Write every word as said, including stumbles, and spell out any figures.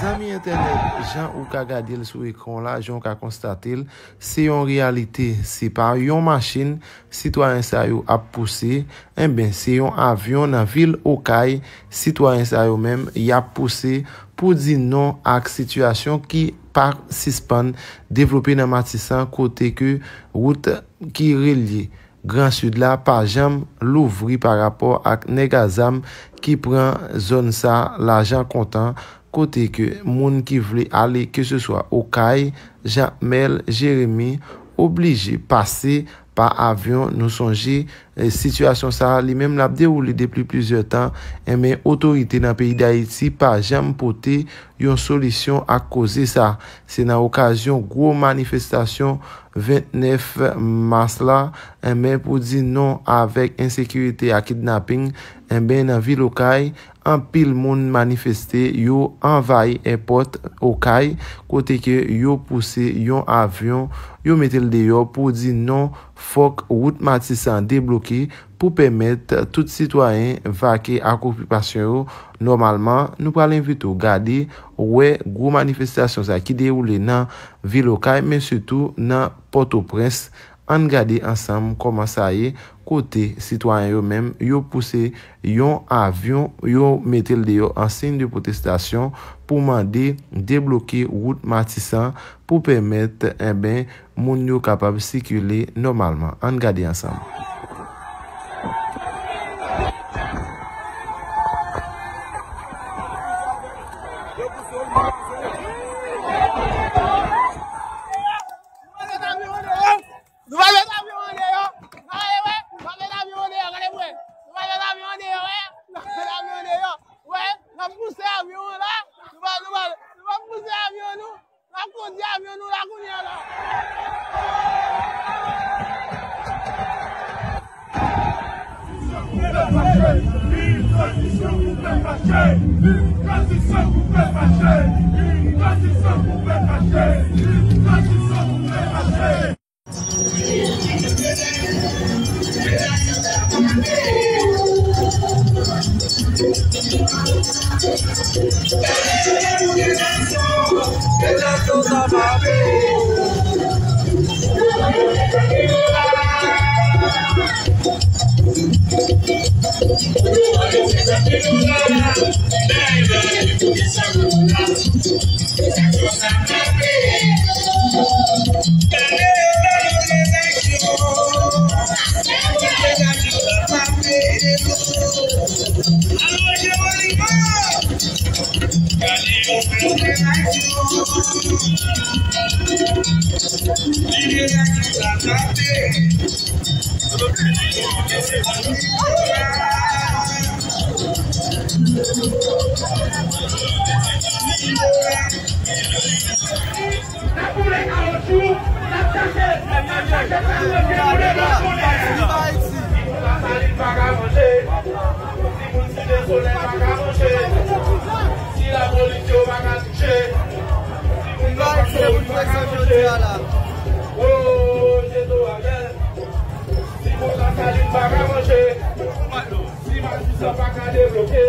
Zanmi entènèt, jan ou ka gade l sou ekran w la, jan w ka konstate l, se yon reyalite. Se pa yon machin sitwayen sa yo ap pouse, enben, se yon avyon nan vil Okay, sitwayen sa yo menm, y ap pouse pou di non ak sitiyasyon ki pa sispann devlope nan Matisan, kote ke wout ki relye Gran Sid la pa janm louvri pa rapò ak nèg a zam ki pran zòn sa lajan kontan, kote ke moun ki vle ale, keseswa Okay, Jakmèl, Jeremi, oblije pase pa avyon. Nou sonje, eh, sitiyasyon sa a, li menm l ap dewoule depi plizyè tan, enben otorite nan peyi Dayiti pa janm pote yon solisyon ak koze sa. Se nan okazyon gwo manifestasyon vennèf mas la, enben, pou di non avèk ensekirite ak kidnaping, enben, nan vil Okay, anpil moun manifeste, yo anvayi èpòt Okay, kote ke yo pouse yon avyon, yo mete l deyò pou di non, fòk wout Matisan debloke pou pèmèt tout sitwayen vake ak okipasyon yo nòmalman. Nou pral envite w gade, wè gwo manifestasyon sa ki dewoule nan vil Okay, men sitou nan Pòtoprens. Ann gade ansanm kòman sa ye, kote sitwayen yo menm, yo pouse yon avyon, yo mete l deyò an siy de pwotestasyon pou mande debloke wout Matisan pou pèmèt, enben, moun yo kapab sikile nòmalman. Ann gade ansanm. Nou va met avyon an deyò. Gade, wè. Nou va met avyon an deyò, gade, wè. Nou va met avyon an deyò, wè. Nou va met avyon an deyò. Wè, n ap pouse avyon an la. Nou va, nou va, nou va pouse avyon an, nou. N ap kondui avyon nou la kounye a la. Viv tranzisyon pou pèp fache! Viv tranzisyon pou pèp fache! Viv tranzisyon pou pèp fache! Viv tranzisyon pou pèp fache! N ap boule kawotchou, n ap chache, n ap chache sa nou mete nou devan kounye a. Si moun Lasalin pa ka manje, si moun Site Solèy pa ka manje, si lapolis yo pa ka touche, si moun nan pa ka manje, o, Jeto Abèl, si moun Lasalin pa ka manje, si Matisan pa ka debloke,